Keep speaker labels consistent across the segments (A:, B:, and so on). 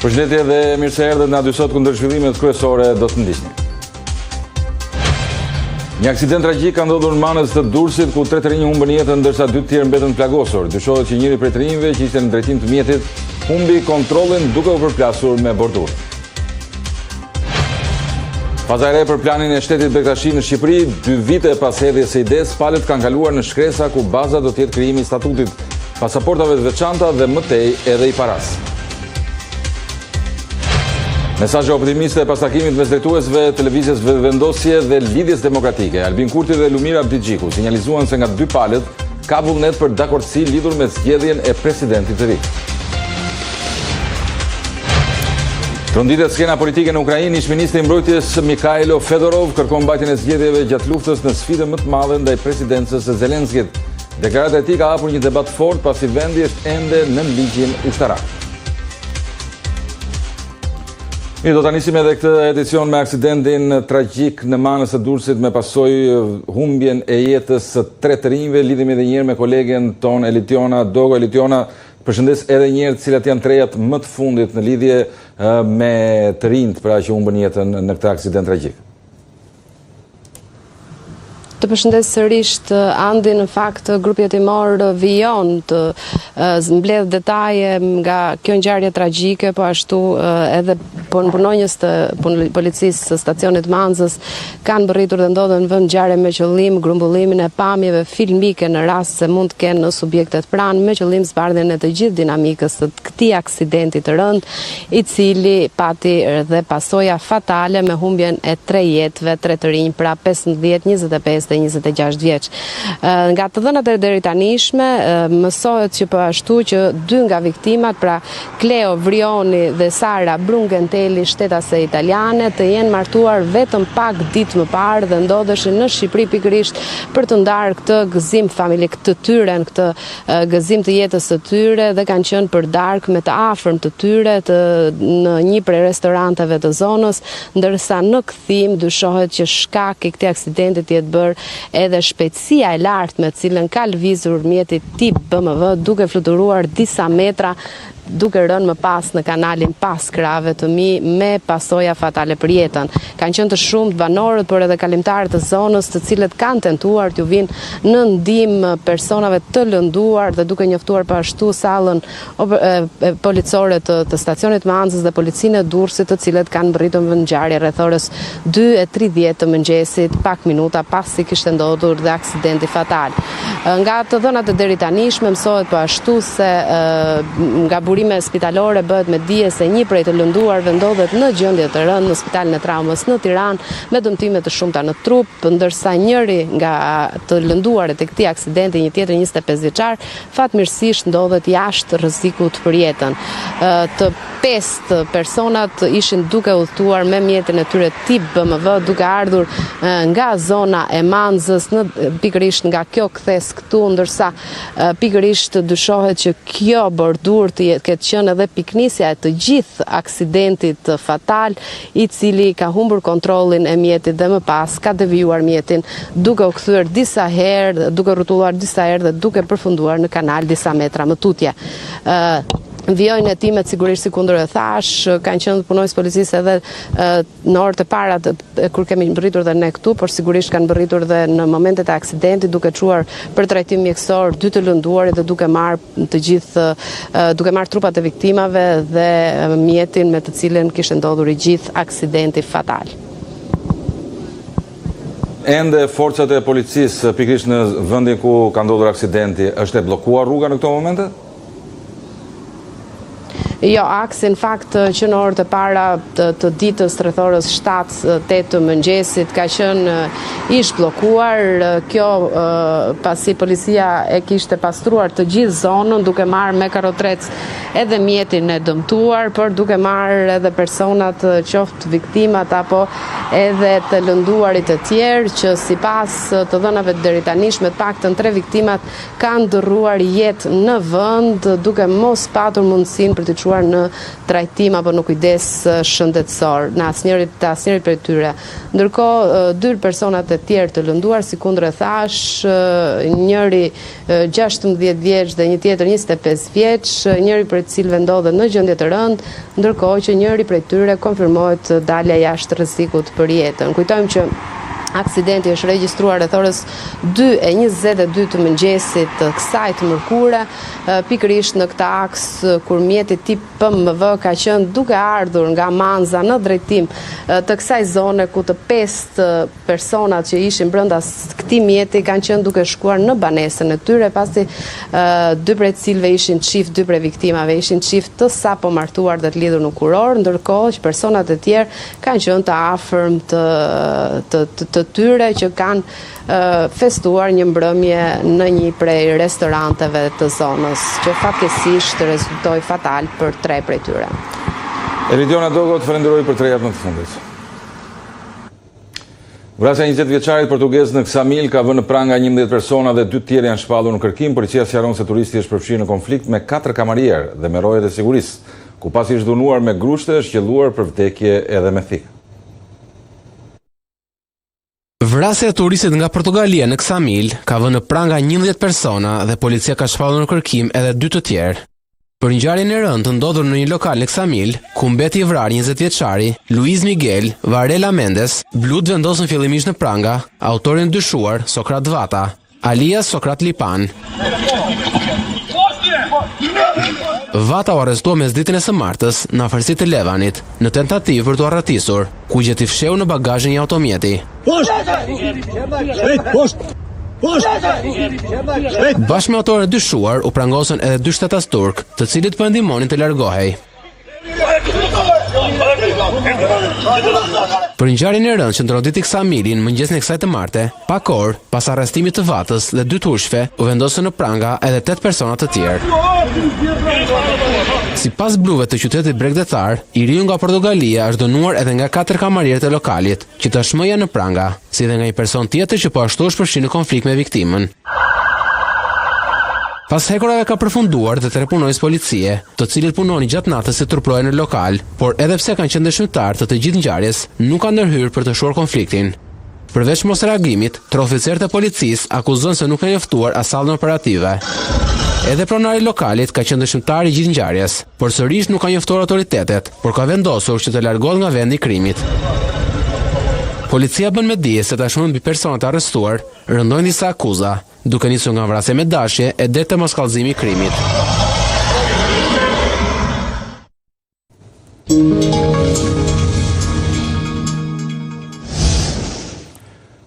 A: Përshëndetje dhe mirë se erdhët në A dy sot ku ndër zhvillimet kryesore do të ndiqni. Një aksident tragjik ka ndodhur në Manëz të Durrësit ku tre të rinj humbën jetën ndërsa dy të tjerë mbetën të plagosur. Dyshohet që njëri prej të rinjve që ishte në drejtim të mjetit humbi kontrollin duke u përplasur me bordurë. Faza e re për planin e shtetit Bektashi në Shqipëri, dy vite pas hedhjes së idesë, palët kanë kaluar në shkresa ku baza do të jetë krijimi i statutit, pasaportave të veçanta dhe më tej edhe i parasë. Mesazhe optimiste pas takimit mes drejtuesve të Lëvizjes Vetëvendosje dhe Lidhjes Demokratike, Albin Kurti dhe Lumir Abdixhiku sinjalizuan se nga dy palët ka vullnet për dakordësi lidhur me zgjedhjen e presidentit të ri. Tronditet skena politike në Ukrainë, ish-ministri i Mbrojtjes Mikhailo Fedorov kërkon mbajtjen e zgjedhjeve gjatë luftës në sfidën më të madhe ndaj presidencës së Zelenskit. Deklarata e tij ka hapur një debat të fortë pasi vendi është ende nën ligjin ushtarak. Mirë, do ta nisim edhe këtë edicion me aksidentin tragjik në Manëz të Durrësit me pasojë humbjen e jetës së tre të rinjve. Lidhemi edhe një herë me kolegen tonë Elitiona Dogo. Elitiona, Përshëndes edhe një herë cilat janë të rejat më të fundit në lidhje me të rinjtë pra që humbën jetën në këtë aksident
B: tragjik. Të përshëndes sërish Andi, në fakt grupi hetimor vijon të mbledhë detaje nga kjo ngjarje tragjike, po ashtu edhe punonjës të policisë së stacionit Manzës kanë mbërritur dhe ndodhen në vendngjarje me qëllim grumbullimin e pamjeve filmike në rast se mund të kenë subjektet pranë me qëllim zbardhjen e të gjithë dinamikës së këtij aksidenti të rëndë, i cili pati dhe pasoja fatale me humbjen e tre jetëve, tre të rinj, pra 15, 25 dhe 26 vjeç. Nga të dhënat e deritanishme, mësohet që po ashtu që dy nga viktimat, pra Kleo Vrioni dhe Sara Brungenteli, shtetase italiane, të jenë martuar vetëm pak ditë më parë dhe ndodheshin në Shqipëri pikërisht për të ndarë këtë gëzim familjar të tyren, këtë gëzim të jetës së tyre dhe kanë qenë për darkë me të afërm të tyre të në një prej restoranteve të zonës, ndërsa në kthim dyshohet që shkak i këtij aksidenti të jetë bërë edhe shpejtësia e lartë me të cilën ka lëvizur mjeti tip BMW duke fluturuar disa metra duke rënë më pas në kanalin pas krahëve të mi me pasoja fatale për jetën. Kanë qenë të shumtë banorët, por edhe kalimtarë të zonës, të cilët kanë tentuar t'ju vinë në ndihmë personave të lënduar dhe duke njoftuar po ashtu sallën policore të, të stacionit Manzës dhe policinë e Durrësit, të cilët kanë mbërritur në vendngjarje rreth orës 2:30 të mëngjesit, pak minuta pasi kishte ndodhur dhe aksidenti fatal. Nga të dhënat e deritanishme mësohet po ashtu se nga burime spitalore bëhet me dije se një prej të lënduarve ndodhet në gjendje të rëndë në spitalin e traumës në Tiranë me dëmtime të shumta në trup, ndërsa njëri nga të lënduarit e këtij aksidenti, një tjetër 25 vjeçar, fatmirësisht ndodhet jashtë rrezikut për jetën. Të pestë personat ishin duke udhëtuar me mjetin e tyre tip BMW, duke ardhur nga zona e Manzës, në pikërisht nga kjo kthesë këtu, ndërsa pikërisht dyshohet që kjo bordurë të jetë ketë qenë edhe pikënisja e të gjithë aksidentit fatal, i cili ka humbur kontrollin e mjetit dhe më pas ka devijuar mjetin duke u kthyer disa herë, duke rrotulluar disa herë dhe duke përfunduar në kanal disa metra më tutje. Vijojnë hetimet sigurisht sikundër e thashë, kanë qenë punonjës policisë edhe në orët e para të, kur kemi mbërritur dhe ne këtu, por sigurisht kanë mbërritur dhe në momentet e aksidentit duke çuar për trajtim mjekësor dy të lënduarit dhe duke marrë të gjithë duke marrë trupat e viktimave dhe mjetin me të cilin kishte ndodhur i gjithë aksidenti fatal.
A: Ende forcat e policisë pikërisht në vendin ku ka ndodhur aksidenti, është e bllokuar rruga në këto momente?
B: Jo, aksi në fakt që në orët e para të, të ditës rreth orës 7-8 të mëngjesit ka qenë i zhbllokuar. Kjo pasi policia e kishte pastruar të gjithë zonën duke marrë me karrotrec edhe mjetin e dëmtuar, por duke marrë edhe personat qoftë viktimat apo edhe të lënduarit e tjerë që sipas të dhënave të deritanishme të paktën tre viktimat kanë ndërruar jetë në vend duke mos patur mundësinë për t'i çuar. shkuar në trajtim apo në kujdes shëndetësor në asnjërit të asnjërit prej tyre. Ndërkohë, dy personat e tjerë të lënduar, sikundër e thashë, njëri 16 vjeç dhe një tjetër 25 vjeç, njëri prej të cilëve ndodhet në gjendje të rëndë, ndërkohë që njëri prej tyre konfirmohet dalja jashtë rrezikut për jetën. Kujtojmë që aksidenti është regjistruar rreth orës 2:22 të mëngjesit të kësaj të mërkure, pikërisht në këtë aks kur mjeti tip BMW ka qenë duke ardhur nga Manza në drejtim të kësaj zone ku të pestë personat që ishin brenda këtij mjeti kanë qenë duke shkuar në banesën e tyre, pasi dy prej të cilëve ishin çift, dy prej viktimave ishin çift të sapo martuar dhe të lidhur në kurorë, ndërkohë që personat e tjerë kanë qenë të afërm të të të, të tyre që kanë festuar një mbrëmje në një prej restoranteve të zonës, që fatkeqësisht rezultoi fatal për tre prej tyre.
A: Elidiona Dogo, të falenderoj për të rejat më të fundit. Vrasja e 20 vjeçarit portugez në Ksamil ka vënë në pranga 11 persona dhe dy të tjerë janë shpallur në kërkim. Policia sqaron se turisti është përfshirë në konflikt me katër kamarierë dhe me rojet e sigurisë, ku pasi është dhunuar me grushte është qëlluar për vdekje edhe me thikë.
C: Vrasja e turistit nga Portugalia në Ksamil ka vënë në pranga 11 persona dhe policia ka shpallur në kërkim edhe dy të tjerë. Për ngjarjen e rëndë të ndodhur në një lokal në Ksamil, ku mbeti i vrarë 20 vjeçari, Luiz Miguel Varela Mendes, blutë vendosën fillimisht në pranga autorin e dyshuar Sokrat Vata, alias Sokrat Lipan. Vata u arrestua mesditën e së martës në afërsi të Levanit, në tentativë për t'u arratisur, ku u gjet i fshehur në bagazhin e një automjeti.
D: Poshtë! Shpejt, poshtë! Poshtë!
C: Shpejt! Bashkë me autorin e dyshuar u prangosën edhe dy shtetas turk, të cilët po e ndihmonin të largohej. Për ngjarjen e rëndë që tronditi Ksamilin mëngjesin e kësaj të marte, pak orë pas arrestimit të Vatës dhe dy turqve, u vendosën në pranga edhe 8 persona të tjerë. Sipas bluve të qytetit bregdetar, i riu nga Portugalia është dhunuar edhe nga katër kamarierët e lokalit, që tashmë janë në pranga, si dhe nga një person tjetër që po ashtu është përfshirë në konflikt me viktimën. Pas hekurave ka përfunduar dhe tre punonjës policie, të cilët punonin gjatë natës si truproje në lokal, por edhe pse kanë qenë dëshmitarë të të gjithë ngjarjes, nuk kanë ndërhyrë për të shuar konfliktin. Përveç mosreagimit, tre oficerët e policisë akuzohen se nuk kanë njoftuar as sallën operative. Edhe pronari i lokalit ka qenë dëshmitar i gjithë ngjarjes, por sërish nuk ka njoftuar autoritetet, por ka vendosur që të largohet nga vendi i krimit. Policia bën me dije se tashmë mbi personat e arrestuar rëndojnë disa akuza, duke nisur nga vrasja me dashje e deri te moskallëzimi i krimit.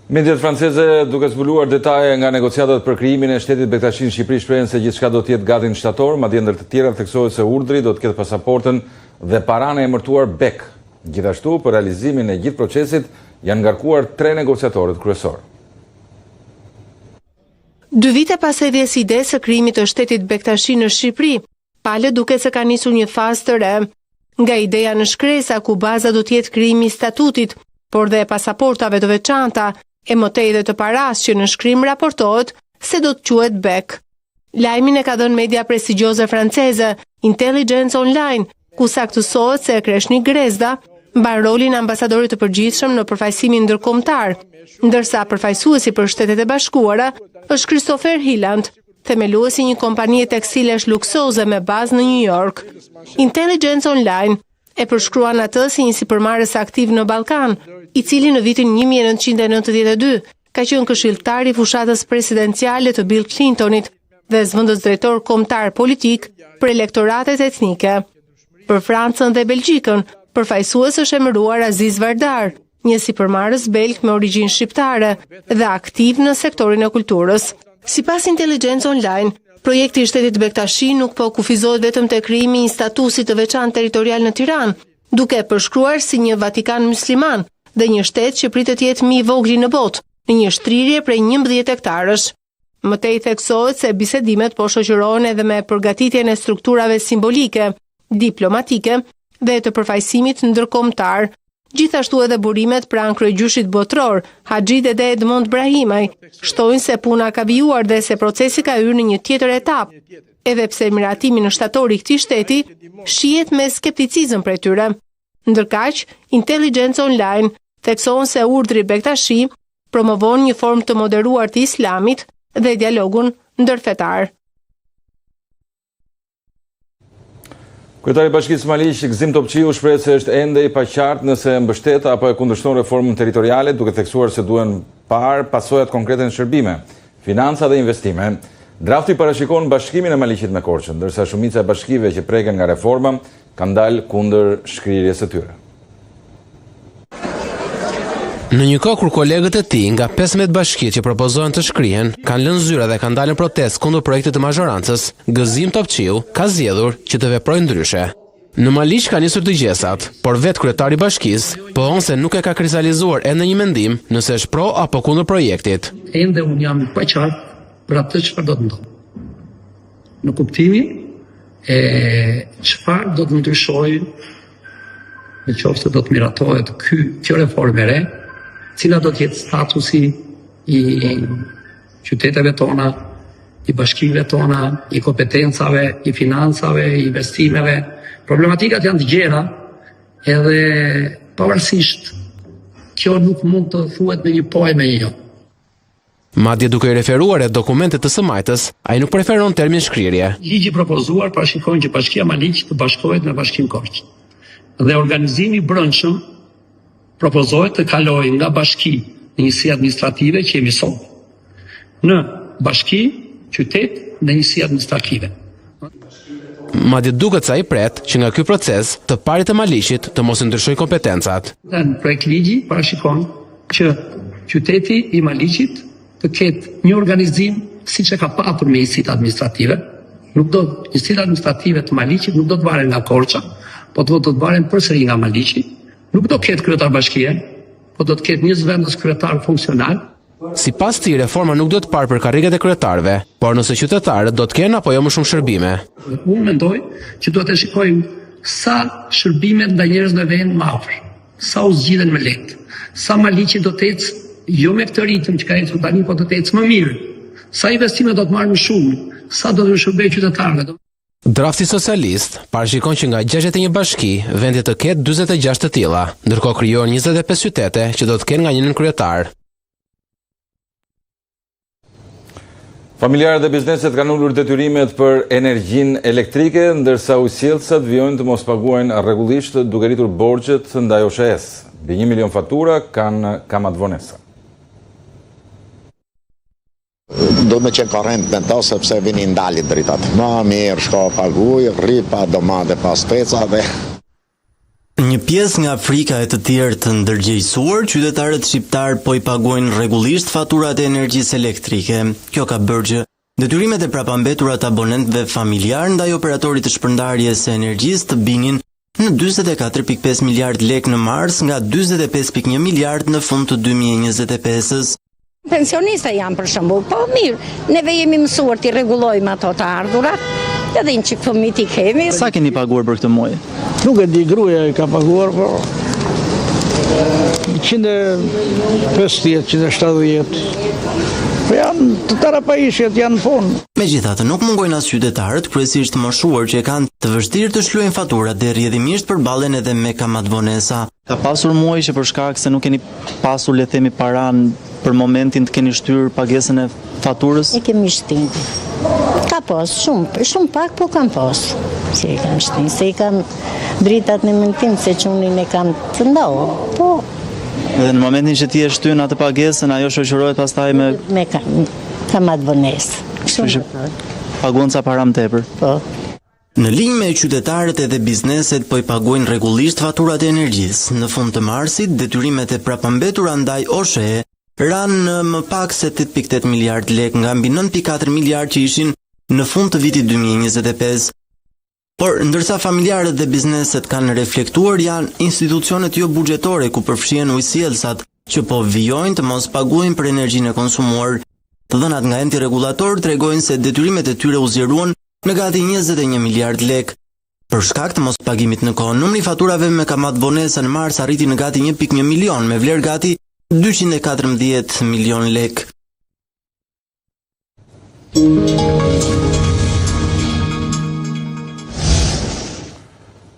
A: Mediat franceze duke zbuluar detaje nga negociatat për krijimin e shtetit bektashi në Shqipëri shprehen se gjithçka do të jetë gati në shtator, madje ndër të tjera theksohet se urdhri do të ketë pasaportën dhe paranë e emërtuar Bek. Gjithashtu, për realizimin e gjithë procesit janë ngarkuar tre negociatorët kryesorë.
E: Dy vite pas hedhjes së idesë së krijimit të shtetit bektashi në Shqipëri, palët duket se kanë nisur një fazë të re. Nga ideja në shkresa ku baza do të jetë krijimi i statutit, por dhe e pasaportave të veçanta, e më tej dhe të parasë që në shkrim raportohet se do të quhet Bek. Lajmin e ka dhënë media prestigjioze franceze Intelligence Online, ku saktësohet se Kreshnik Grezda mban rolin e ambasadorit të përgjithshëm në përfaqësimin ndërkombëtar, ndërsa përfaqësuesi për Shtetet e Bashkuara është Christopher Hilland, themelues i një kompanie tekstilesh luksoze me bazë në New York. Intelligence Online e përshkruan atë si një sipërmarrës aktiv në Ballkan, i cili në vitin 1992 ka qenë këshilltar i fushatës presidenciale të Bill Clintonit dhe zëvendës drejtor kombëtar politik për elektoratet etnike. Për Francën dhe Belgjikën, përfaqësues është emëruar Aziz Vardar, një sipërmarrës belg me origjinë shqiptare dhe aktiv në sektorin e kulturës. Sipas Intelligence Online, projekti i shtetit Bektashi nuk po kufizohet vetëm te krijimi i një statusi të veçantë territorial në Tiranë, duke e përshkruar si një Vatikan mysliman dhe një shtet që pritet të jetë më i vogli në botë, në një shtrirje prej 11 hektarësh. Më tej theksohet se bisedimet po shoqërohen edhe me përgatitjen e strukturave simbolike, diplomatike dhe të përfaqësimit ndërkombëtar. Gjithashtu edhe burimet pranë kryegjyshit botëror, Haxhi Dede Edmond Brahimaj, shtojnë se puna ka vijuar dhe se procesi ka hyrë në një tjetër etapë. Edhe pse miratimi në shtator i këtij shteti shihet me skepticizëm prej tyre. Ndërkaq, Intelligence Online thekson se urdhri Bektashi promovon një formë të moderuar të Islamit dhe dialogun ndërfetar.
A: Kryetari i Bashkisë Maliq, Gëzim Topçiu shprehet se është ende i paqartë nëse e mbështet apo e kundërshton reformën territoriale, duke theksuar se duhen parë pasojat konkrete në shërbime, financa dhe investime. Drafti parashikon bashkimin e Maliqit me Korçën, ndërsa shumica e bashkive që preken nga reforma kanë dalë kundër shkrirjes së tyre.
C: Në një kohë kur kolegët e tij nga 15 bashkitë që propozohen të shkrihen, kanë lënë zyra dhe kanë dalë në protestë kundër projektit të mazhorancës, Gëzim Topçiu ka zgjedhur që të veprojë ndryshe. Në Maliq ka nisur dëgjesat, por vetë kryetari i bashkisë pohon se nuk e ka kristalizuar ende një mendim nëse është pro apo kundër projektit.
F: Ende unë jam i paqartë për atë çfarë do të ndodhë. Në kuptimin e çfarë do të ndryshojë në qoftë se do të miratohet ky, kjo reformë e re, cila do të jetë statusi i qyteteve tona, i bashkive tona, i kompetencave, i financave, i investimeve. Problematikat janë të gjera, edhe pavarësisht kjo nuk mund të thuhet me një po e me një jo.
C: Madje duke i referuar edhe dokumentit të së majtës, ai nuk preferon termin shkrirje.
F: Ligji i propozuar parashikon që Bashkia Maliq të bashkohet me Bashkinë Korçë dhe organizimi i brendshëm propozohet të kalojë nga bashki në njësi administrative që jemi sot, në bashki, qytet dhe njësi administrative.
C: Madje duket se ai pret që nga ky proces, të parit të Maliqit të mos i ndryshojnë kompetencat.
F: Projektligji parashikon që qyteti i Maliqit të ketë një organizim siç e ka patur me njësitë administrative, nuk do njësitë administrative të Maliqit nuk do të varen nga Korça, po do të varen përsëri nga Maliqi, nuk do ketë kryetar bashkie, po do të ketë një zëvendës kryetar funksional.
C: Sipas tij, reforma nuk duhet parë për karriget e kryetarëve, por nëse qytetarët do të kenë apo jo më shumë shërbime.
F: Unë mendoj që duhet të shikojmë sa shërbimet ndaj njerëzve vijnë më afër. Sa u zgjidhen më lehtë. Sa Maliqi do të ecë jo me këtë ritëm që ka ecur tani, po do të ecë më mirë. Sa investime do të marrë më shumë, sa do t'u shërbejë qytetarëve.
C: Drafti socialist parashikon që nga 61 bashki, vendi të ketë 46 të tilla, ndërkohë krijohen 25 qytete që do të kenë nga një nënkryetar.
A: Familjarët dhe bizneset kanë ulur detyrimet për energjinë elektrike, ndërsa ujësjellësat vijojnë të mos paguajnë rregullisht duke rritur borxhet ndaj OSHEE-së. Mbi 1 milion fatura kanë kamatëvonesa.
G: Do me qenë korrent me to, sepse vini ndalit dritat. Ma mirë, shko paguj, rri pa domate, pa speca dhe...
H: Një pjesë nga frika e të tjerë të ndërgjegjësuar, qytetarët shqiptarë po i paguajnë rregullisht faturat e energjisë elektrike. Kjo ka bërë që detyrimet e prapambetura të abonentëve familjarë ndaj operatorit të shpërndarjes së energjisë të binin në 44.5 miliardë lekë në mars nga 45.1 miliardë në fund të 2025-ës.
I: Pensioniste jam për shembull, po mirë, neve jemi mësuar t'i rregullojmë ato të ardhurat, edhe një çik fëmijët i kemi.
H: Sa keni paguar për këtë muaj?
J: Nuk e di, gruaja e ka paguar, po 150, 170. Po janë të tëra pajisjet janë në punë.
H: Megjithatë, nuk mungojnë as qytetarët, kryesisht të moshuar që e kanë të vështirë të shlyejnë faturat dhe rrjedhimisht përballen edhe me kamatëvonesa. Ka pasur muaj që për shkak se nuk keni pasur le të themi paranë për momentin të keni shtyrë pagesën e faturës?
I: E kemi shtinë. Ka pas shumë, shumë pak po kam pas. Si e kam shtinë, se i kam dritat në mentim se çunin e kam të ndau. Po.
H: Dhe në momentin që ti e shtyn atë pagesën, ajo shoqërohet pastaj me
I: me kamatëvonesë.
H: Kështu që paguan ca para më tepër.
I: Po.
H: Në linjë me qytetarët edhe bizneset po i paguajnë rregullisht faturat e energjisë. Në fund të marsit, detyrimet e prapambetura ndaj OSHEE ranë në më pak se 8.8 miliardë lekë nga mbi 9.4 miliardë që ishin në fund të vitit 2025. Por, ndërsa familjarët dhe bizneset kanë reflektuar, janë institucionet jo buxhetore ku përfshihen ujësjellësat, që po vijojnë të mos paguajnë për energjinë e konsumuar. Të dhënat nga enti rregullator tregojnë se detyrimet e tyre u zgjeruan në gati 21 miliardë lekë. Për shkak të mospagimit në kohë, numri i faturave me kamatëvonesa në mars arriti në gati 1.1 milion, me vlerë gati 214 milion lekë.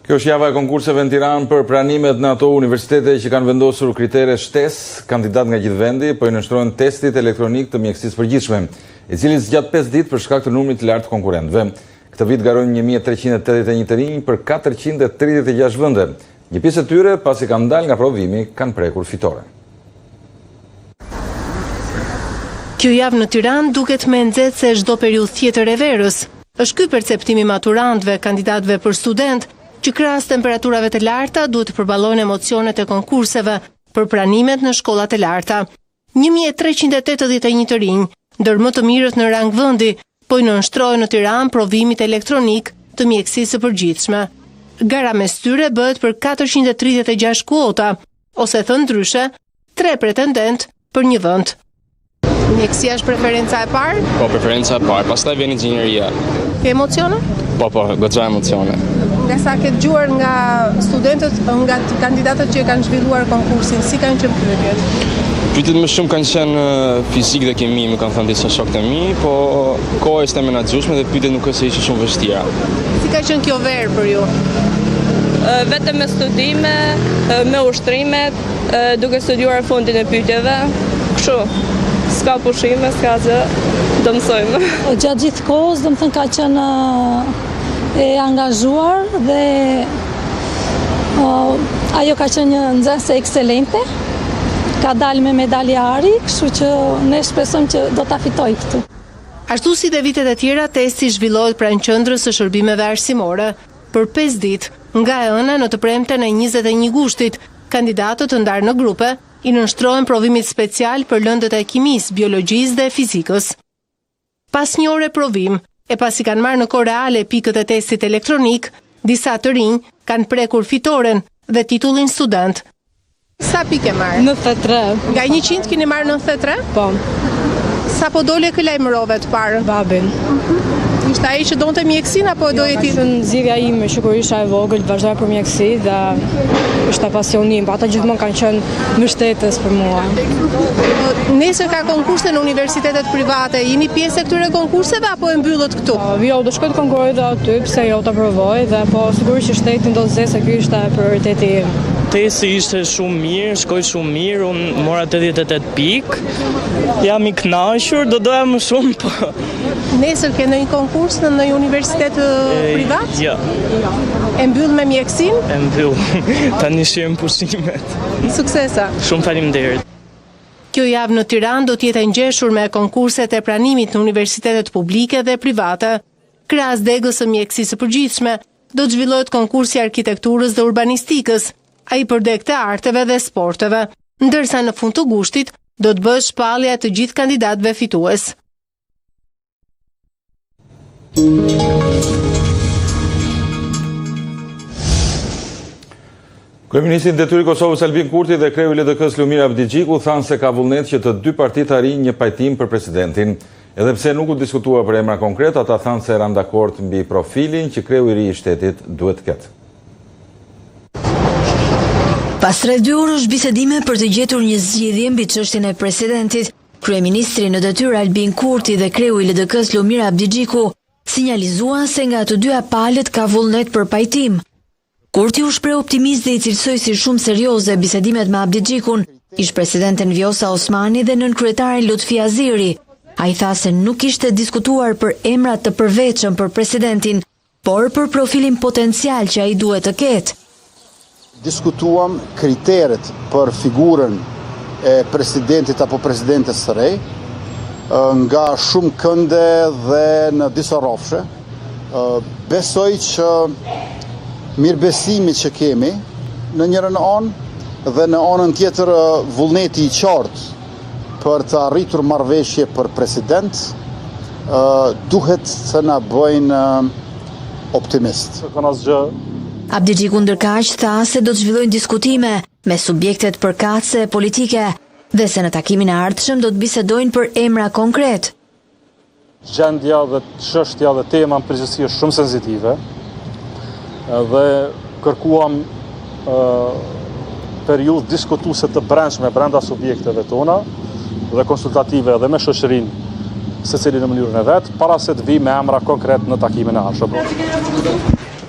A: Kjo është java e konkurseve në Tiranë për pranimet në ato universitete që kanë vendosur kritere shtesë, kandidatë nga gjithë vendi po i nënshtrohen testit elektronik të mjekësisë përgjithshme, i cili zgjat 5 ditë për shkak të numrit të lartë të konkurrentëve. Këtë vit garojnë 1381 të rinj për 436 vende. Një pjesë e tyre, pasi kanë dalë nga provimi, kanë prekur fitoren.
E: Kjo javë në Tiranë duket më e nxehtë se çdo periudhë tjetër e verës. Është ky perceptimi i maturantëve, kandidatëve për studentë, që krahas temperaturave të larta duhet të përballojnë emocionet e konkurseve për pranimet në shkollat e larta. 1381 të rinj, ndër më të mirët në rang vendi, po i nënshtrohen në Tiranë provimit elektronik të mjekësisë së përgjithshme. Gara mes tyre bëhet për 436 kuota, ose thënë ndryshe, tre pretendentë për një vend. Mjekësia është preferenca e parë?
K: Po, preferenca e parë, pastaj vjen inxhinieria.
E: Ke emocione?
K: Po, po, goxha emocione.
E: Nga sa ke dëgjuar nga studentët, nga kandidatët që kanë zhvilluar konkursin, si kanë qenë
K: pyetjet? Pyetjet më shumë kanë qenë fizikë dhe kimi, më kanë thënë disa shokë të mi, po koha ishte e menaxhueshme dhe pyetjet nuk është se ishin shumë vështira.
E: Si ka qenë kjo verë për ju?
L: Vetëm me studime, me ushtrimet, duke studiuar fundin e pyetjeve. Kështu, s'ka pushime, s'ka gjë, do mësojmë.
M: Gjatë gjithë kohës, domethënë ka qenë e angazhuar dhe ajo ka qenë një nxënëse ekselente, ka dalë me medalje ari, kështu që ne shpresojmë që do ta fitojë këtu.
E: Ashtu si dhe vitet e tjera, testi zhvillohet pranë Qendrës së Shërbimeve Arsimore. Për pesë ditë, nga e hëna në të premten e 21 gushtit, kandidatët të ndarë në grupe i nënshtrohen provimit special për lëndët e kimisë, biologjisë dhe fizikës. Pas një ore provim, e pasi kanë marrë në kohë reale pikët e testit elektronik, disa të rinj kanë prekur fitoren dhe titullin student. Sa pikë ke marrë?
L: 93.
E: Nga 100 keni marrë 93?
L: Po.
E: Sapo dole kë lajmërove të parë?
L: Babin.
E: Mhm. Ishte ai që donte mjekësinë apo e doje
L: ti? Jo, ka qenë zgjidhja ime që kur isha e vogël të vazhdoja për mjekësi dhe ishte pasioni im, po ata gjithmonë kanë qenë mbështetës për mua.
E: Nesër ka konkurse në universitetet private, jeni pjesë e këtyre konkurseve apo e mbyllët këtu?
L: Po, jo, do shkoj të konkurroj dhe aty, pse jo ta provoj dhe po sigurisht që shtetin do zë se ky ishte prioriteti im.
K: Testi ishte shumë mirë, shkoi shumë mirë, unë mora 88 pikë. Jam i kënaqur, do doja më shumë, po.
E: Nesër ke ndonjë konkurs në ndonjë universitet privat?
K: Jo.
E: E mbyll me mjekësinë?
K: E mbyll. Tani shijojmë pushimet.
E: Suksese.
K: Shumë faleminderit.
E: Kjo javë në Tiranë do të jetë e ngjeshur me konkurset e pranimit në universitetet publike dhe private. Krahas degës së mjekësisë së përgjithshme, do të zhvillohet konkursi i arkitekturës dhe urbanistikës, ai për degët e arteve dhe sporteve, ndërsa në fund të gushtit do të bëhet shpallja e të gjithë kandidatëve fitues.
A: Kryeministri në detyrë i Kosovës Albin Kurti dhe kreu i LDK-së Lumir Abdixhiku thanë se ka vullnet që të dy partitë të arrijnë një pajtim për presidentin. Edhe pse nuk u diskutua për emra konkret, ata thanë se ranë dakord mbi profilin që kreu i ri i shtetit duhet të ketë.
N: Pas rreth dy orësh bisedime për të gjetur një zgjidhje mbi çështjen e presidentit, kryeministri në detyrë Albin Kurti dhe kreu i LDK-së Lumir Abdixhiku sinjalizuan se nga të dyja palët ka vullnet për pajtim. Kurti u shpreh optimist dhe i cilësoi si shumë serioze bisedimet me Abdixhikun, ish-presidenten Vjosa Osmani dhe nënkryetarin Lutfi Haziri. Ai tha se nuk ishte diskutuar për emra të përveçëm për presidentin, por për profilin potencial që ai duhet të ketë.
O: Diskutuam kriteret për figurën e presidentit apo presidentes së re, nga shumë kënde dhe në disa rrafshe. Besoj që mirëbesimi që kemi në njërën anë dhe në anën tjetër vullneti i qartë për të arritur marrëveshje për president, duhet të na bëjnë optimist.
N: Abdixhiku ndërkaq tha se do të zhvillojnë diskutime me subjektet përkatëse politike dhe se në takimin e ardhshëm do të bisedojnë për emra konkretë.
P: Gjendja dhe çështja dhe tema në përgjithësi është shumë sensitive dhe kërkuam periudhë diskutuese të brendshme brenda subjekteve tona dhe konsultative edhe me shoqërinë secili në mënyrën e vet, para se të vijmë me emra konkret në takimin e ardhshëm.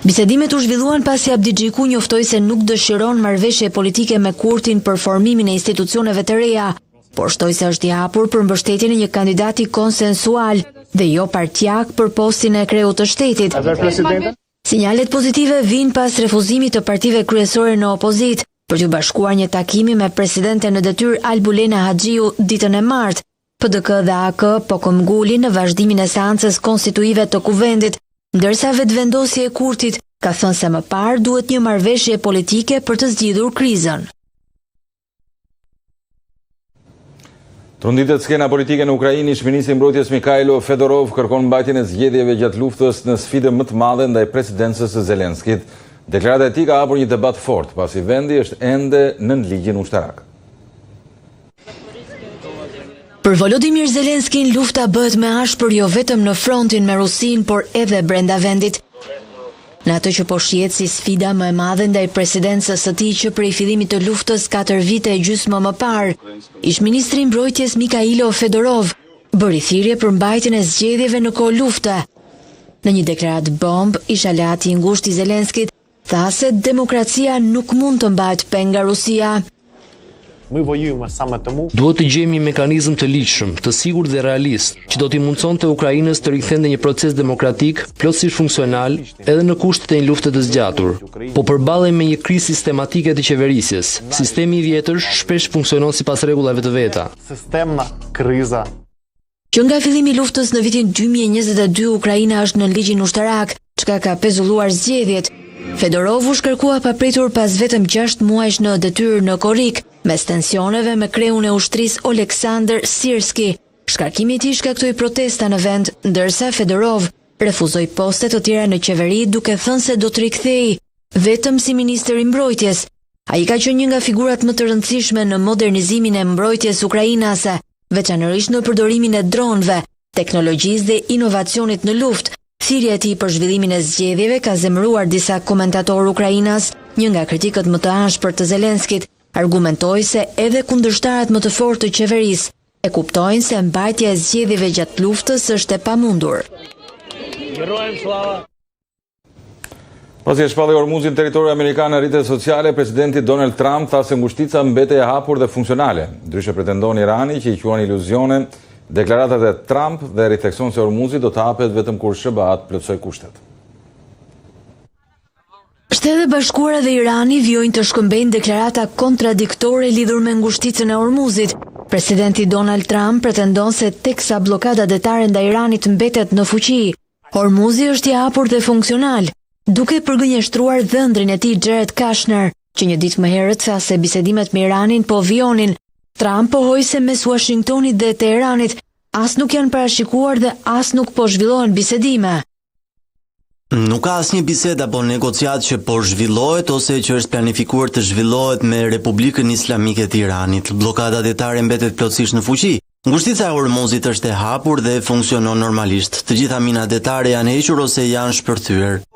N: Bisedimet u zhvilluan pasi Abdixhiku njoftoi se nuk dëshiron marrëveshje politike me Kurtin për formimin e institucioneve të reja, por shtoi se është i hapur për mbështetjen e një kandidati konsensual dhe jo partiak për postin e kreut të shtetit. Sinjalet pozitive vijnë pas refuzimit të partive kryesore në opozitë për t'iu bashkuar një takimi me presidenten në detyrë Albulena Haxhiu ditën e martë. PDK dhe AAK po këmbëngulin në vazhdimin e seancës konstituive të Kuvendit, ndërsa Vetëvendosje e Kurtit ka thënë se më parë duhet një marrëveshje politike për të zgjidhur krizën.
A: Tronditet skena politike në Ukrainë, ish-ministri i Mbrojtjes Mikhailo Fedorov kërkon mbajtjen e zgjedhjeve gjatë luftës në sfidën më të madhe ndaj presidencës së Zelenskit. Deklarata e tij ka hapur një debat të fortë, pasi vendi është ende nën ligjin ushtarak.
N: Për Volodymyr Zelenskin lufta bëhet më e ashpër jo vetëm në frontin me Rusinë, por edhe brenda vendit. Në atë që po shihet si sfida më e madhe ndaj presidencës së tij që prej fillimit të luftës katër vite e gjysmë më parë, ish-ministri i Mbrojtjes Mikhailo Fedorov bëri thirrje për mbajtjen e zgjedhjeve në kohë lufte. Në një deklaratë bombë, ish-aleati i ngushtë i Zelenskit Tha se demokracia nuk mund të mbahet peng nga Rusia.
Q: Duhet të gjejmë një mekanizëm të ligjshëm, të sigurt dhe realist, që do t'i mundësonte Ukrainës të rikthente një proces demokratik, plotësisht funksional, edhe në kushtet e një lufte të zgjatur. Po përballemi me një krizë sistematike të qeverisjes. Sistemi i vjetër shpesh funksionon sipas rregullave të veta.
N: Që nga fillimi i luftës në vitin 2022, Ukraina është nën ligjin ushtarak, çka ka pezulluar zgjedhjet. Fedorov u shkarkua papritur pas vetëm 6 muajsh në detyrë në korrik, mes tensioneve me kreun e ushtrisë Oleksandr Sirski. Shkarkimi i tij shkaktoi protesta në vend, ndërsa Fedorov refuzoi poste të tjera në qeveri duke thënë se do të rikthehej vetëm si ministër i mbrojtjes. Ai ka qenë një nga figurat më të rëndësishme në modernizimin e mbrojtjes ukrainase, veçanërisht në përdorimin e dronëve, teknologjisë dhe inovacionit në luftë. Thirrja e tij për zhvillimin e zgjedhjeve ka zemëruar disa komentatorë ukrainas, një nga kritikët më të ashpër të Zelenskit, argumentoi se edhe kundërshtarët më të fortë të qeverisë e kuptojnë se mbajtja e zgjedhjeve gjatë luftës është e pamundur.
A: Pasi e shpalli Hormuzin territor amerikan në rrjetet sociale, presidenti Donald Trump tha se ngushtica mbetej e hapur dhe funksionale. Ndryshe pretendon Irani që i quan iluzione deklaratat e Trump dhe rithekson se Hormuzi do të hapet vetëm kur SHBA të plotësojë kushtet.
N: Shtetet e Bashkuara dhe Irani vijojnë të shkëmbejnë deklarata kontradiktore lidhur me ngushticën e Hormuzit. Presidenti Donald Trump pretendon se teksa bllokada detare ndaj Iranit mbetet në fuqi, Hormuzi është i hapur dhe funksional, duke përgënjeshtruar dhëndrin e tij Jared Kushner, që një ditë më herët tha se bisedimet me Iranin po vijonin. Trump pohoi se mes Uashingtonit dhe Teheranit as nuk janë parashikuar dhe as nuk po zhvillohen bisedime.
H: Nuk ka asnjë bisedë apo negociatë që po zhvillohet ose që është planifikuar të zhvillohet me Republikën Islamike të Iranit. Bllokada detare mbetet plotësisht në fuqi. Ngushtica e Hormuzit është e hapur dhe funksionon normalisht. Të gjitha minat detare janë hequr ose janë shpërthyer.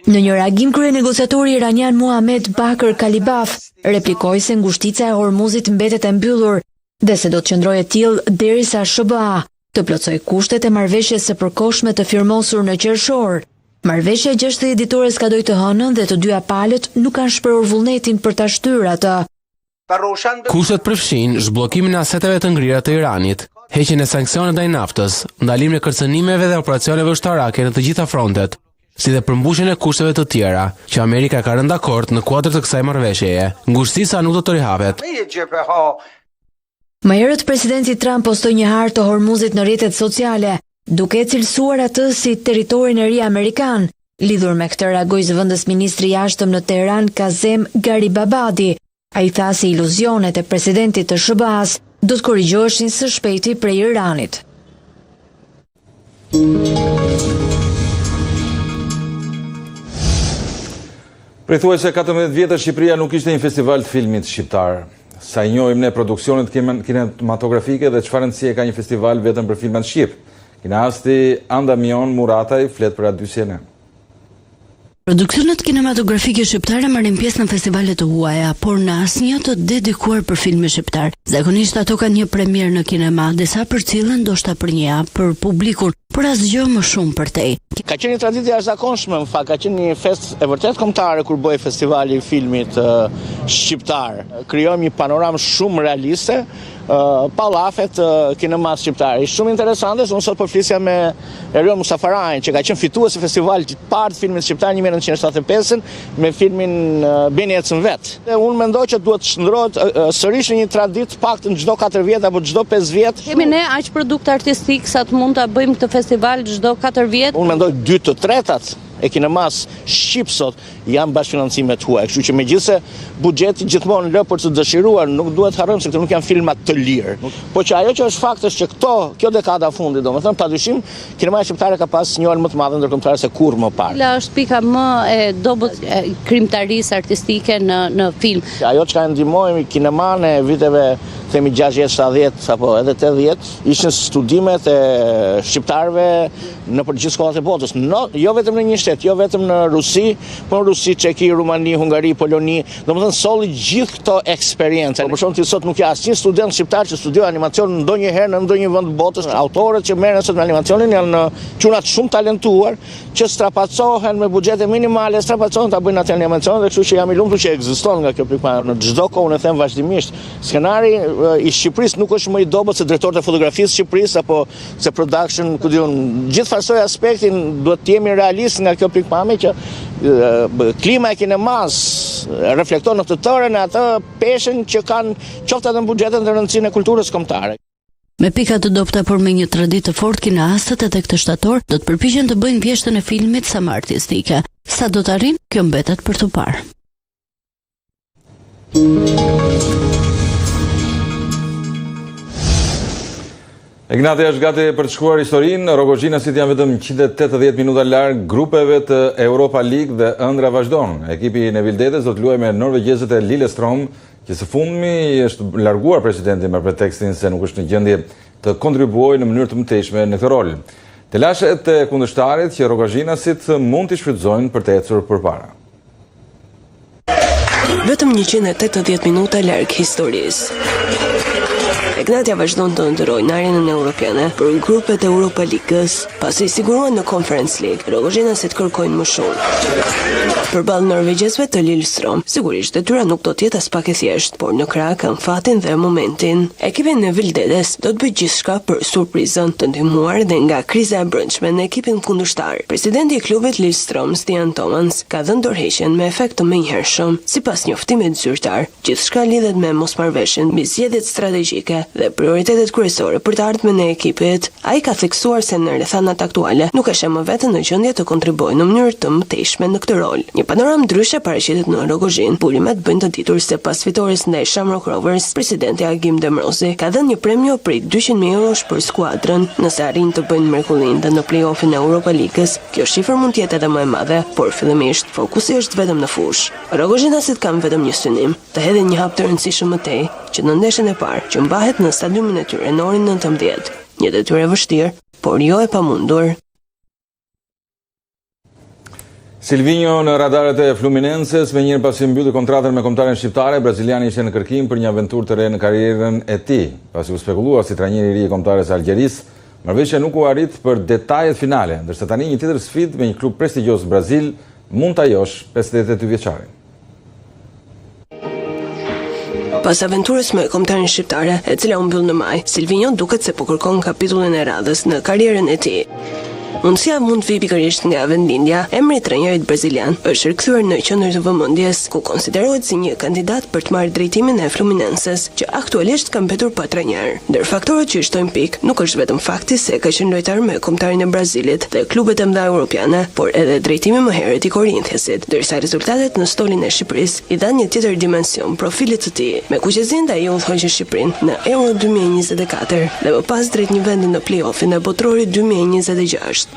N: Në një reagim kryenegociatori iranian Mohammad Bakr Kalibaf replikoi se ngushtica e Hormuzit mbetet e mbyllur dhe se do të qëndrojë e tillë derisa SHBA të plotësojë kushtet e marrëveshjes së përkohshme të firmosur në qershor. Marrëveshja 60 ditore skadoi të hënën dhe të dyja palët nuk kanë shprehur vullnetin për ta shtyrë atë.
C: Kushtet përfshijnë zhbllokimin e aseteve të ngrira të Iranit, heqjen e sanksioneve ndaj naftës, ndalimin e kërcënimeve dhe operacioneve ushtarake në të gjitha frontet, si dhe përmbushjen e kushteve të tjera që Amerika ka rënë dakord në kuadër të kësaj marrëveshjeje. Ngushtica nuk do të rihapet.
N: Më herët presidenti Trump postoi një hartë të Hormuzit në rrjetet sociale, duke e cilësuar atë si territorin e ri amerikan. Lidhur me këtë reagoi zëvendës ministri i jashtëm në Teheran Kazem Garibabadi. Ai tha se iluzionet e presidentit të SHBA-së do të korrigjoheshin së shpejti prej Iranit.
A: Prej thuajse 14 vjetësh Shqipëria nuk kishte një festival të filmit shqiptar. Sa i njohim ne produksionet kinematografike dhe çfarë rëndësie ka një festival vetëm për filmat shqip. Kineasti Andamion Murataj flet për Radio CNN.
N: Produksionet kinematografike shqiptare marrin pjesë në festivale të huaja, por në asnjë të dedikuar për filmin shqiptar. Zakonisht ato kanë një premierë në kinema, disa përcillen ndoshta për një javë për publikun, por asgjë më shumë përtej.
R: Ka qenë një traditë e jashtëzakonshme, në fakt, ka qenë një festë e vërtetë kombëtare kur bëhej festivali i filmit shqiptar. Krijojmë një panoramë shumë realiste, pa llafe të kinemasë shqiptare. Ishte shumë interesante, se unë sot po flisja me Erion Mustafarajn, që ka qenë fitues i festivalit të parë të filmit shqiptar 1975 me filmin Beni ecën vetë. Dhe unë mendoj që duhet të shndërrohet sërish në një traditë të paktën çdo 4 vjet apo çdo 5 vjet.
S: Kemi ne aq produkt artistik sa të mund ta bëjmë këtë festival çdo 4 vjet?
R: Unë mendoj 2 të tretat e kinemasë shqip sot janë bashkëfinancime të huaja. Kështu që megjithëse buxheti gjithmonë lë për të dëshiruar, nuk duhet të harrojmë se këto nuk janë filma të lirë. Po që ajo që është fakt është që këto, kjo dekada e fundit, domethënë padyshim kinemaja shqiptare ka pas njohjen më të madhe ndërkombëtare se kurrë më parë.
S: Cila është pika më e dobët e krijimtarisë artistike në në film?
R: Ajo çka e ndihmoi kinemanë e viteve themi 60, 70 apo edhe 80 ishin studimet e shqiptarëve nëpër gjithë shkollat e botës, no, jo vetëm në një shtet, jo vetëm në Rusi, por në Rusi, Çeki, Rumani, Hungari, Poloni, domethënë solli gjithë këto eksperienca. Për shembull, ti sot nuk ke asnjë student shqiptar që studioi animacion ndonjëherë në ndonjë vend të botës. Autorët që merren sot me animacionin janë çuna shumë talentuar që strapacohen me buxhete minimale, strapacohen ta bëjnë atë animacion dhe kështu që jam i lumtur që ekziston nga kjo pikëpamje. Në çdo kohë unë e them vazhdimisht, skenari i Shqipërisë nuk është më i dobët se drejtorët e fotografisë së Shqipërisë apo se production, ku di unë, gjithfarësoj aspektin, duhet të jemi realistë nga kjo pikëpamje që klima e kinemas reflekton në të tërën e atë peshën që kanë qoftë edhe në buxhetin dhe rëndësinë e kulturës kombëtare.
N: Me pika të dobëta por me një traditë të fortë kineastët edhe këtë shtator do të përpiqen të bëjnë vjeshtën e filmit sa më artistike. Sa do të arrijnë, kjo mbetet për t'u parë.
A: Egnatia është gati për të shkruar historinë, Rrogozhinasit janë vetëm 180 minuta larg grupeve të Europa League dhe ëndrra vazhdon. Ekipi i Nevil Dedës do të luajë me norvegjezët e Lillestrom, që së fundmi është larguar presidenti me pretekstin se nuk është në gjendje të kontribuojë në mënyrë të mëtejshme në këtë rol. Telashet e kundërshtarit që rrogozhinasit mund t'i shfrytëzojnë për të ecur përpara.
T: Vetëm 180 minuta larg historisë. Egnatia vazhdon të ëndërrojë në arenën europiane për grupet e Europa Ligës, pasi siguruan në Conference League, rrogozhinasit kërkojnë më shumë. Përballë norvegjezëve të Lillestrøm, sigurisht detyra nuk do të jetë aspak e thjeshtë, por në krah kanë fatin dhe momentin. Ekipi i Nevil Dedes do të bëjë gjithçka për surprizën, të ndihmuar dhe nga kriza e brendshme në ekipin kundërshtar. Presidenti i klubit Lillestrøm, Stian Thomans, ka dhënë dorëheqjen me efekt të menjëhershëm. Sipas njoftimit zyrtar, gjithçka lidhet me mosmarrëveshjen mbi zgjedhjet strategjike dhe prioritetet kryesore për të ardhmen e ekipit. Ai ka theksuar se në rrethanat aktuale nuk e sheh më veten në gjendje të kontribuojë në mënyrë të mëtejshme në këtë rol. Një panoramë ndryshe paraqitet në Rrogozhinë. Burimet bëjnë të ditur se pas fitores ndaj Shamrock Rovers, presidenti Agim Demrozi ka dhënë një premio prej 200.000 eurosh për skuadrën, nëse arrijnë të bëjnë mrekullinë dhe në play-off-in e Europa Ligës, Kjo shifër mund të jetë edhe më e madhe, por fillimisht fokusi është vetëm në fushë. Rrogozhinasit kanë vetëm një synim, të hedhin një hap të rëndësishëm më tej, që në ndeshjen e parë, që mbahet në stadiumin e tyre në orën 19. Një detyrë e vështirë, por jo e pamundur.
A: Silvinjo në radarët e Fluminenses, menjëherë pasi mbylli kontratën me kombëtaren shqiptare, braziliani ishte në kërkim për një aventurë të re në karrierën e tij. Pasi u spekulua si trajneri i ri i kombëtares së Algjerisë, Marrëveshja nuk u arrit për detajet finale, ndërsa tani një tjetër sfidë me një klub prestigjioz në Brazil mund ta joshë 52 vjeçarin.
T: Pas aventurës me kombëtaren shqiptare, e cila u mbyll në maj, Silvinjo duket se po kërkon kapitullin e radhës në karrierën e tij. Mundësia mund të vijë pikërisht nga vendlindja. Emri i trajnerit brazilian është rikthyer në qendër të vëmendjes, ku konsiderohet si një kandidat për të marrë drejtimin e Fluminenses, që aktualisht ka mbetur pa trajner. Ndër faktorët që i shtojnë pikë, nuk është vetëm fakti se ka qenë lojtar me kombëtaren e Brazilit dhe klubet e mëdha europiane, por edhe drejtimi më herët i Corinthiansit, ndërsa rezultatet në stolin e Shqipërisë i dhanë një tjetër dimension profilit të tij. Me kuqezinjtë ai udhëhoqi Shqipërinë në Euro 2024 dhe më pas drejt një vendi në play-off-in e Botërorit 2026.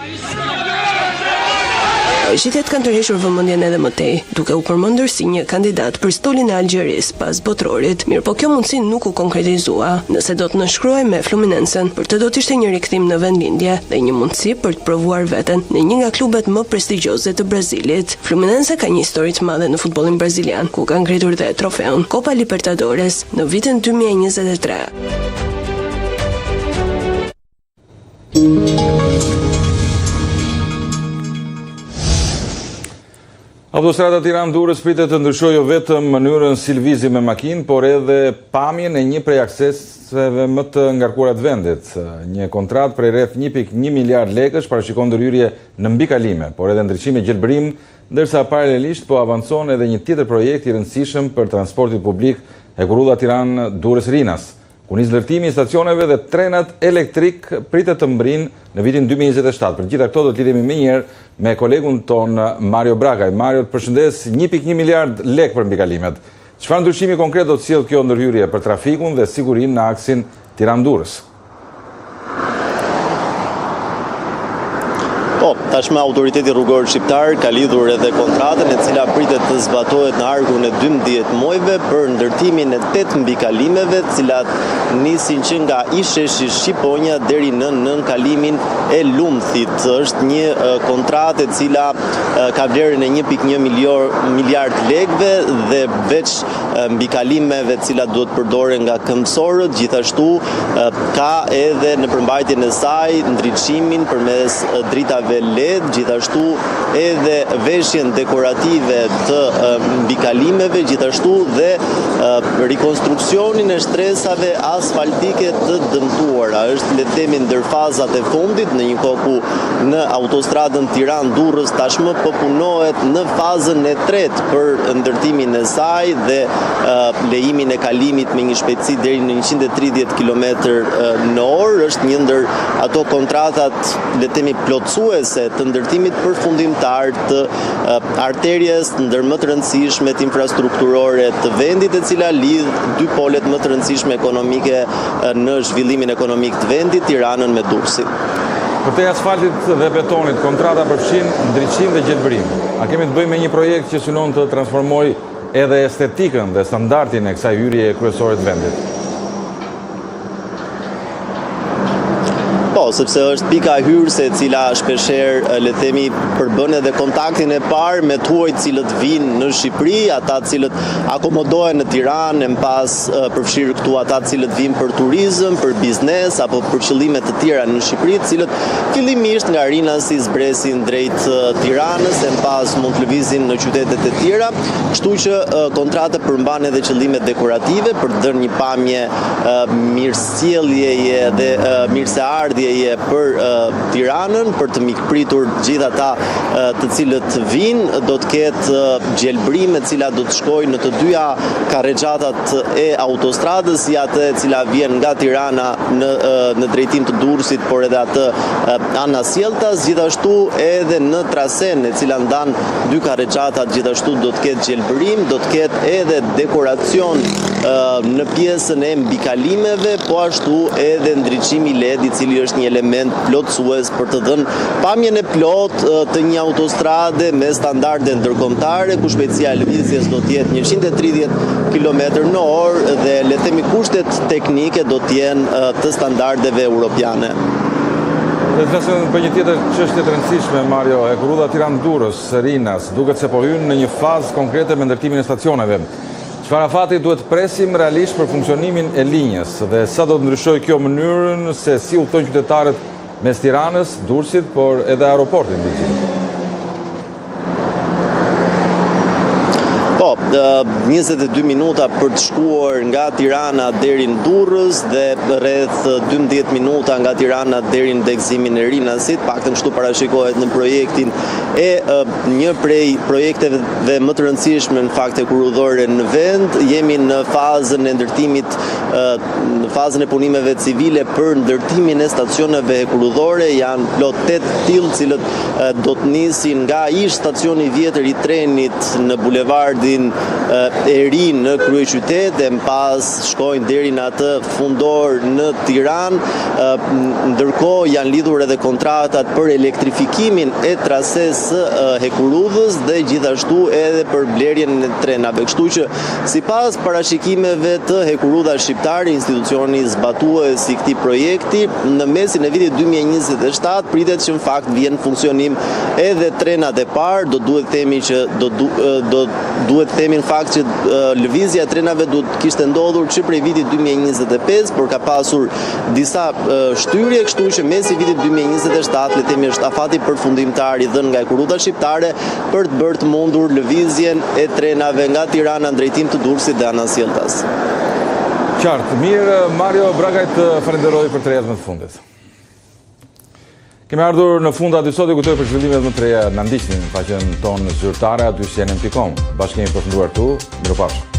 T: Paraqitjet kanë tërhequr vëmendjen edhe më tej, duke u përmendur si një kandidat për stolin e Algjerisë pas Botërorit. Mirëpo kjo mundësi nuk u konkretizua. Nëse do të nënshkruhej me Fluminensen, për të do të ishte një rikthim në vendlindje dhe një mundësi për të provuar veten në një nga klubet më prestigjioze të Brazilit. Fluminense ka një histori të madhe në futbollin brazilian, ku ka ngritur dhe trofeun Copa Libertadores në vitin 2023.
A: Autostrada Tiranë-Durrës pritet të ndryshojë jo vetëm mënyrën si lëvizim me makinë, por edhe pamjen e një prej akseseve më të ngarkuara të vendit. Një kontratë prej rreth 1.1 miliard lekësh parashikon ndërhyrje në mbikalime, por edhe ndriçim e gjelbërim, ndërsa paralelisht po avancon edhe një tjetër projekt i rëndësishëm për transportin publik, hekurudha Tiranë-Durrës-Rinas. Ku nis ndërtimi i stacioneve dhe trenat elektrikë pritet të mbërrijnë në vitin 2027. Për të gjitha këto do të lidhemi menjëherë me kolegun tonë Mario Brakaj. Mario, të përshëndes 1.1 miliard lekë për mbikalimet. Çfarë ndryshimi konkret do të sjellë kjo ndërhyrje për trafikun dhe sigurinë në aksin Tiranë-Durrës?
H: Po, tashmë autoriteti rrugor shqiptar ka lidhur edhe kontratën e cila pritet të zbatohet në harkun e 12 muajve për ndërtimin e 8 mbikalimeve, të cilat nisin që nga ish-sheshi Shqiponja deri në nënkalimin e Lumthit. Është një kontratë e cila ka vlerën e 1.1 miliard lekëve dhe veç mbikalimeve të cilat duhet të përdoren nga këmbësorët, gjithashtu ka edhe në përmbajtjen e saj ndriçimin përmes dritave LED, gjithashtu edhe veshjen dekorative të mbikalimeve, gjithashtu dhe rikonstruksionin e shtresave asfaltike të dëmtuara. Është le të themi ndër fazat e fundit në një kohë ku në autostradën Tiranë-Durrës tashmë po punohet në fazën e tretë për ndërtimin e saj dhe lejimin e kalimit me një shpejtësi deri në 130 km në orë është një ndër ato kontratat le të themi plotësuese të ndërtimit përfundimtar të arteries ndër më të rëndësishmet infrastrukturore të vendit e cila lidh dy polet më të rëndësishme ekonomike në zhvillimin ekonomik të vendit, Tiranën me Durrësin.
A: Përtej asfaltit dhe betonit, kontrata përfshin ndriçim dhe gjelbërim. A kemi të bëjmë me një projekt që synon të transformojë edhe estetikën dhe standardin e kësaj hyrjeje kryesore të vendit?
H: Po, sepse është pika hyrëse e cila shpeshherë, le të themi, përbën edhe kontaktin e parë me të huajt të cilët vijnë në Shqipëri, ata të cilët akomodohen në Tiranë, e më pas përfshirë këtu ata të cilët vijnë për turizëm, për biznes apo për qëllime të tjera në Shqipëri, të cilët fillimisht nga Rinasi zbresin drejt Tiranës e më pas mund të lëvizin në qytetet e tjera, kështu që kontrata përmban edhe qëllime dekorative për të dhënë një pamje mirësjelljeje dhe mirëseardhjeje për Tiranën, për të mikpritur gjithë ata të cilët vijnë, do të ketë gjelbërim e cila do të shkojë në të dyja karrexhatat e autostradës, si atë e cila vjen nga Tirana në në drejtim të Durrësit, por edhe atë anasjelltas, gjithashtu edhe në trasenë e cila ndan dy karrexhatat, gjithashtu do të ketë gjelbërim, do të ketë edhe dekoracion në pjesën e mbikalimeve, po ashtu edhe ndriçimi LED i cili është një element plotësues për të dhënë pamjen e plotë të një autostrade me standarde ndërkombëtare ku shpejtësia e lëvizjes do të jetë 130 km në orë dhe le të themi kushtet teknike do të jenë të standardeve
A: europiane. Dhe të flasim për një tjetër çështje të rëndësishme, Mario, hekurudha Tiranë-Durrës, Rinas, duket se po hyn në një fazë konkrete me ndërtimin e stacioneve. Çfarë afati duhet të presim realisht për funksionimin e linjës dhe sa do të ndryshojë kjo mënyrën se si udhëtojnë qytetarët Mes Tiranës, Durrësit, por edhe aeroportit mbi të gjitha.
H: Po, 22 minuta për të shkuar nga Tirana deri në Durrës dhe rreth 12 minuta nga Tirana deri në degëzimin e Rinasit, paktën kështu parashikohet në projektin e një prej projekteve më të rëndësishme në fakt hekurudhore në vend. Jemi në fazën e ndërtimit Në fazën e punimeve civile për ndërtimin e stacioneve hekurudhore janë plot 8 të tillë, të cilët do të nisin nga ish stacioni i vjetër i trenit në bulevardin
U: e ri në kryeqytet dhe më pas shkojnë deri në atë fundor në Tiranë. Ndërkohë janë lidhur edhe kontratat për elektrifikimin e trasesë së hekurudhës dhe gjithashtu edhe për blerjen e trenave. Kështu që sipas parashikimeve të Hekurudha Shqiptare, institucioni zbatues i këtij projekti, në mesin e vitit 2027 pritet që në fakt vihen në funksionim edhe trenat e parë, do duhet themi që do do duhet themi në fakt që lëvizja e trenave duhet të kishte ndodhur që prej vitit 2025, por ka pasur disa shtyrje, kështu që mesi i vitit 2027, le të themi është afati përfundimtar i dhënë nga Hekurudha Shqiptare për të bërë të mundur lëvizjen e trenave nga Tirana në drejtim të Durrësit dhe anasjelltas.
A: Qartë, mirë, Mario Bragaj të falenderoj për të rejat më të fundit. Kemi ardhur në fund aty sot, ju kujtoj për zhvillimet më të reja na ndiqni në faqen tonë zyrtare aty cnn.com. Bashkë kemi përfunduar këtu, mirupafshim.